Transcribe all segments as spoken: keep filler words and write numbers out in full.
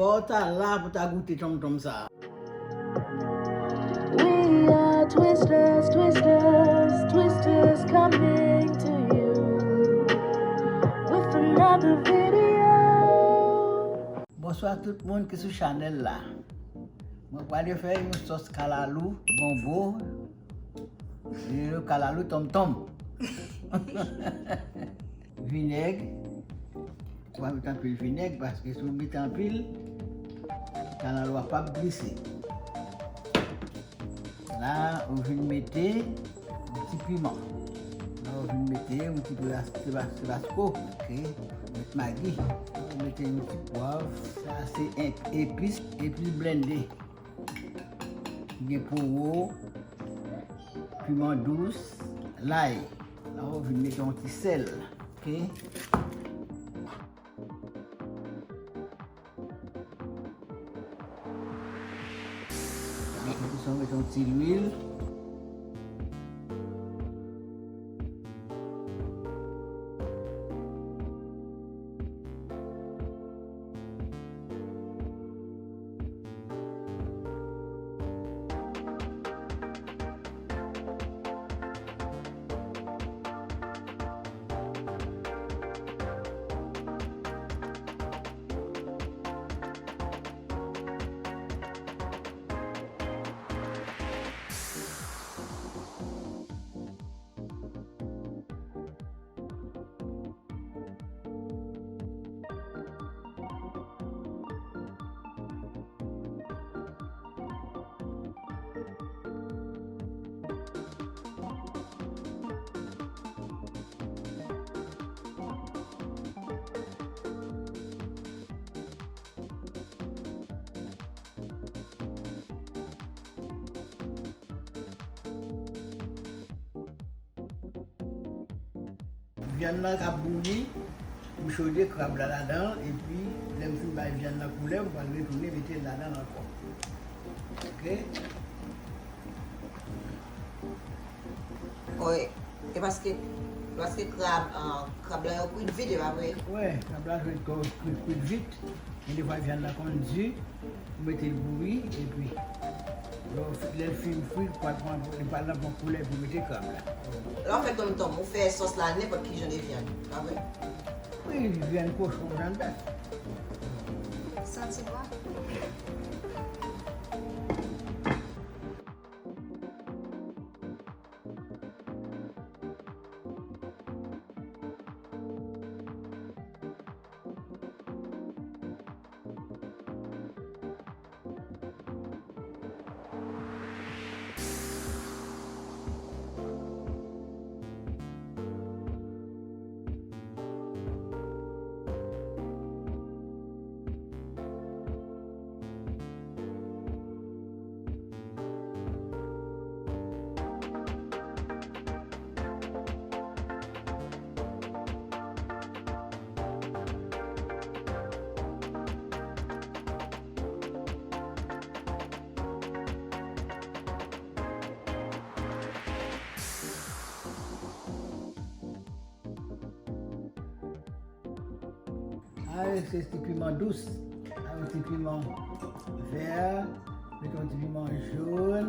Fò w ta la pou w ta goute tonmtonm sa a. We are Twisters, Twisters, Twisters coming to you with another video. Bonswa tout moun ki sou chanèl la. Mwen pral fè yon sòs kalalou, gonbo, e kalalou tonmtonm. Vinèg. Ou pa met anpil vinèg, paske si w met anpil, kalalou a p ap glise. La, ou vin mete yon ti piman. La, ou vin mete yon ti plas-, tibas-, tibasko. Ok. Ou met magi. Ou mete yon ti pwav. Sa, se en-, epis. Epis blende. Gen powo, piman dous, lay. La, ou vin mete yon ti sèl. Ok. Apre sa, ou mete yon ti lwil. Vyann nan k ap bouyi, m chode krab la ladan l, epi lè m fin bay vyann nan koulè, m pral retounen mete l ladan l ankò. Ok? Wi. E paske, paske krab, ah, krab la yo kwit vit, e pa vre? Wi, krab la kwit, kwit, kwit vit. Men defwa vyann nan konn di, ou mete l bouyi, epi lè w fi-, lè l fin fri, ou pral pran, li pral nan pran koulè pou mete krab la. Lè w fè tonmtonm, ou fè sòs la nenpòt ki jan de vyann, pa vre? Wi, vyann kochon, vyann bèf. Santi bò? Avèk se ti piman dous, avèk ti piman vè, met yon ti piman jòn,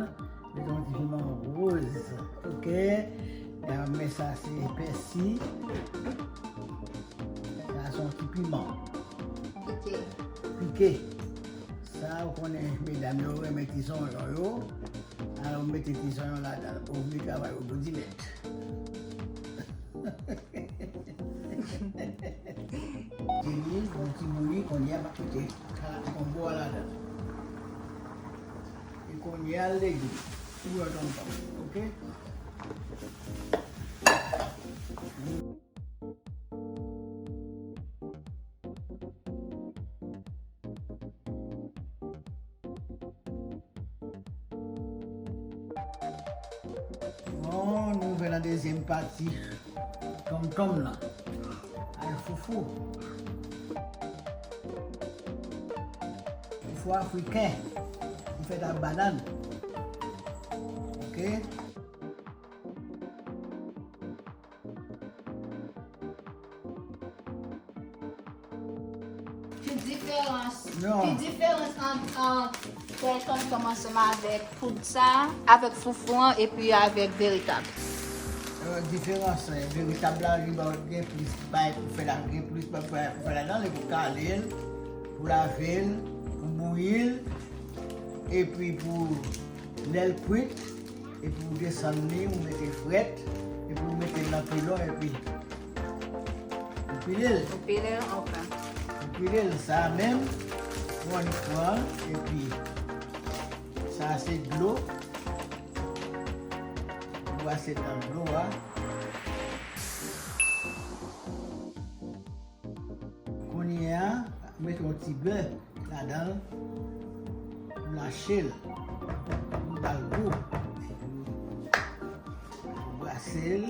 met yon ti piman woz. Ok? E men sa se pèsi. Sa se yon ti piman. Pike. Pike. Sa ou konnen medam yo renmen ti zonyon yo. Alò mete ti zonyon ladan l. Ou vle travay ou boudinet. Diri, yon ti bouyi, kounye a m ap mete ka-, gonbo a ladan. E kounye a legim. Tou yo tonton, ok? Bon, nou rive nan dezyèm pati tonmtonm lan. Al foufou. Foufou afriken. M fèt ak banann. Ok? Ki diferans, non, ki Diferans ant, ant fè tonmtonm ansanm avèk poud sa, avèk foufou an epi avèk veritab? Euh, diferans, euh, veritab la, li ba w gen plis bay pou fè la, gen plis bay pou fè, pou fè ladan, li pou kale l, pou lave l, pou bouyi l, epi pou lè l kwit, epi ou desann li, ou mete frèt, epi ou mete l nan pilon, epi ou pile l. Ou pile l, ok. Ou pile l, sa a menm, ou annik pran, epi sa a se dlo. Ou brase nan dlo a. Kounye a, mete yon ti bè ladan l, ou lache l, ou ba l gou, ou brase l,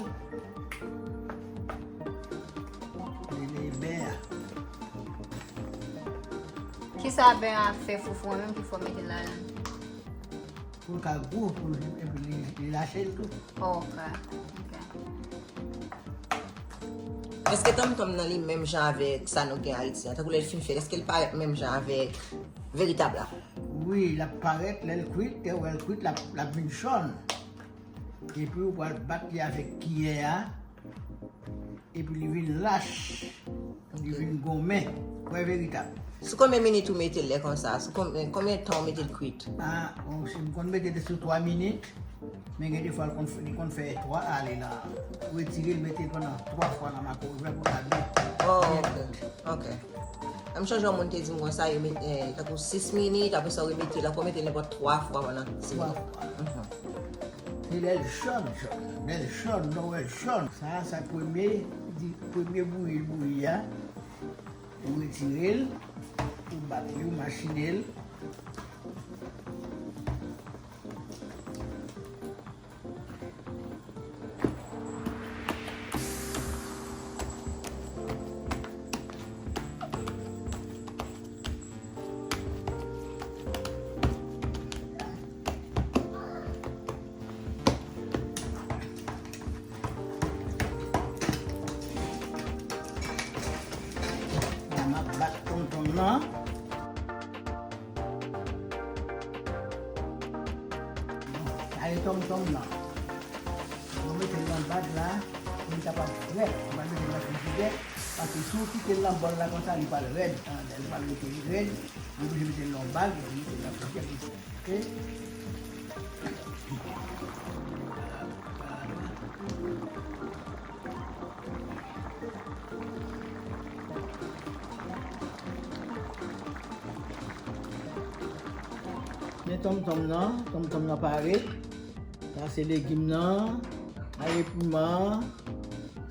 mele bè a. Kisa bè a ap fè foufou an menm ki fè w mete l ladan? Pou l ka gou, pou l, epi li, li lache l tou. Ok, ok. Èske tonmtonm nan li menm jan avèk sa nou gen Ayiti an? Tankou lè l fin fèt, èske l parèt menm jan avèk veritab la? Wi, l ap parèt, lè l kwit, lè w wè l kwit, l ap, l ap vin jòn. Epi ou pral bat li avèk kiyè a, epi li vin lach, li vin gonmen, kwè veritab. Sou konbyen minit ou mete l lè konsa? Sou konbyen, konbyen tan ou mete l kwit? Ah, bon, si m konn mete l sou twa minit, men gen de fwa l konn, li konn fè twa ale la. Ou retire l, mete l pandan twa fwa nan makwowèv la pou l ka byen. Oh, ok, ok. M sonje yon moun te di m konsa, yo met, eh, tankou sis minit, apre sa ou remete l ankò, mete l nenpòt twa fwa pandan sis minit. Twa fwa. Mhm. Se lè l jòn, jòn. Lè l jòn, lè w wè l jòn. Sa, sa premye, di, premye bouyi l bouyi a, ou retire l, ou bat li, ou machine l. La m ap bat tonmtonm nan. Sa e tonmtonm nan. Mwen mete l nan bag la, pou li kapab frèt. Mwen mete l nan frijidè, paske si w kite l nan bòl la konsa, li pral rèd. Li pral rete rèd. Mwen oblije mete l nan bag, mwen mete l nan frijidè pou li frèt. Ok? Men tonmtonm nan, tonmtonm nan pare. Sa se legim nan, aye piman,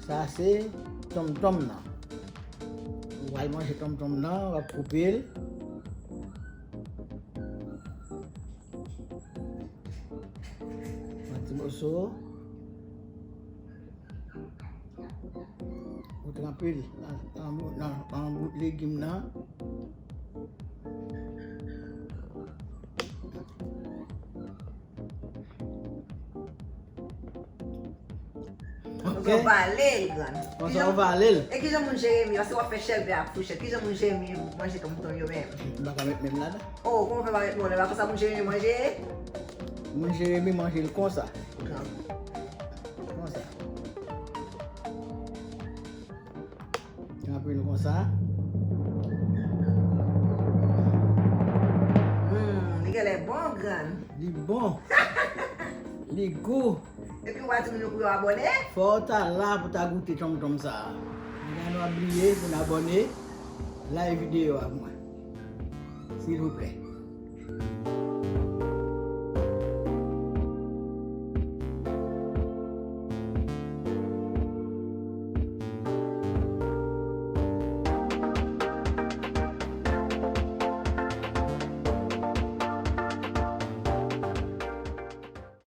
sa se tonmtonm nan. Ou pral manje tonmtonm nan, w ap koupe l. Yon ti moso. Ou tranpe l nan, nan, nan, nan bout legim nan. Ok. Konsa w vale l, grann. Konsa w vale l. E kijan moun Jeremi, paske w ap fè chèlbè ak fouchèt, kijan moun Jeremi manje tonmtonm yo menm? M pa ka met men m ladan. Oh, kòman w fè pa met men w ladan? Konsa moun Jeremi manje? Moun Jeremi manje l konsa. Konsa. Tranpe l konsa. Hmm, li genlè bon, grann. Li bon. Li gou. Epi w a di moun yo pou yo abòne? Fò w ta la pou ta goute tonmtonm sa a. Nèg la, nou ap bliye pou n abòne, like videyo a pou mwen. Silvouplè.